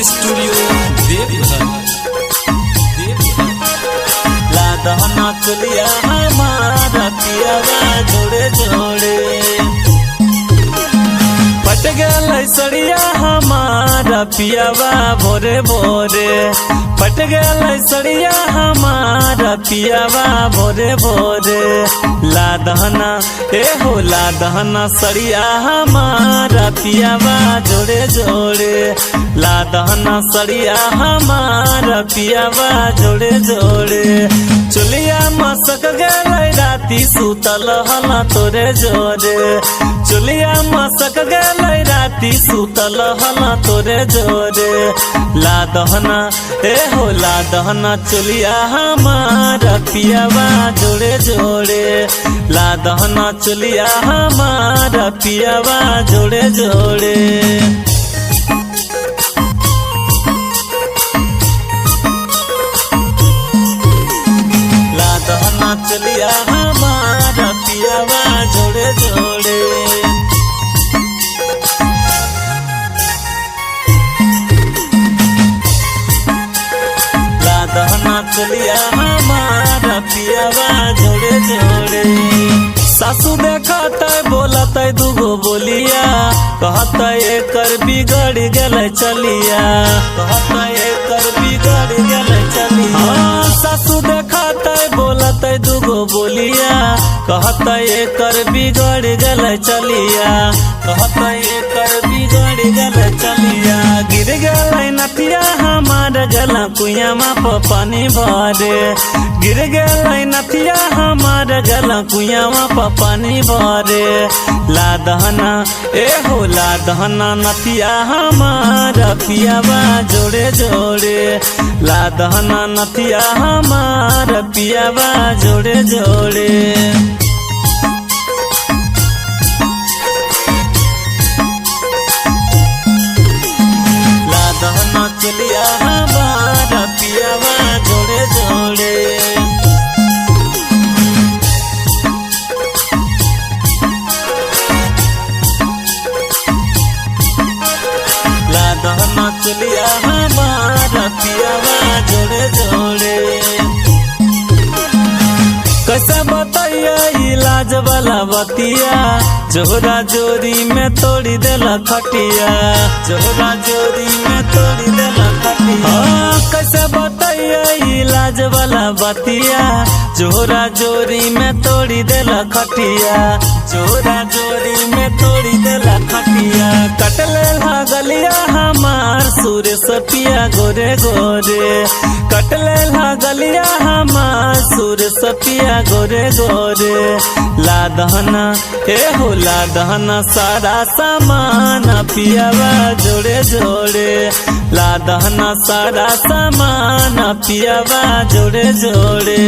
Studio Deoghar. Deoghar. लादहना चलिया हमारा पियावा जोड़े जोड़े। पट गल सड़िया हमारा पियावा भोरे भोरे। पट गल सड़िया हमारा पियावा भोरे भोरे। लादहना ए हो लादहना सड़िया हमारा पियावा जोड़े जोड़े। लादहना सड़िया हमारा पियावा जोड़े जोड़े। चुलिया मसक गल राती सुतल हला तोरे जोरे। चुलिया मसक गल राती सुतल हला तोरे जोरे। लादहना ए हो लादहना चुलिया हमारा पियावा जोड़े जोड़े। लादहना चुलिया हमारा पियावा जोड़े जोड़े। लादहना चलिया हमारा पियावा जोड़े जोड़े। लादहना चलिया हमारा पियावा जोड़े जोड़े। सासू देखत बोलत दूगो बोलिया, कहत एकर बिगड़ गल चलिया, कहत एकर बिगड़ गल चलिया। हाँ, सासू देखत बोलत दूगो बोलिया, कहत एकर बिगड़ गल चलिया, कहत एकर बिगड़ गल चलिया। गिर गल नथिया हमार गला कुइया प पानी भरे। गिर गल नथिया हमार गला कुइया प पानी भरे। लादहना ए हो लादहना नथिया हमार पियावा जोड़े जोड़े। लादहना नथिया हमार पियावा जोड़े जोड़े। लादहना चलिया हमारा पियावा जोड़े जोड़े। लादहना चलिया हमारा पियावा जोड़े जोड़े। कैसे बताइया इलाज वाला बतिया, जोरा जोरी में तोड़ी देला खटिया, जोरा जोरी में तोड़ी देला खटिया। हाँ, कैसे बताइया इलाज वाला बतिया, जोरा जोरी में तोड़ी देला खटिया, जोरा जोरी में तोड़ी देला खटिया। कटले लागलिया हमार सुरेश पिया गोरे गोरे। कटले लागलिया हमार सुरेश पिया गोरे गोरे। लादहना ए हो लादहना सारा सामान पियावा जोड़े जोड़े। लादहना सारा सामान पियावा जोड़े जोड़े।